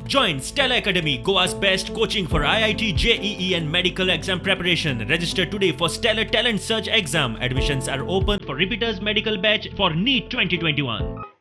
Join Stellar Academy, Goa's best coaching for IIT, JEE and medical exam preparation. Register today for Stellar Talent Search exam. Admissions are open for repeaters medical batch for NEET 2021.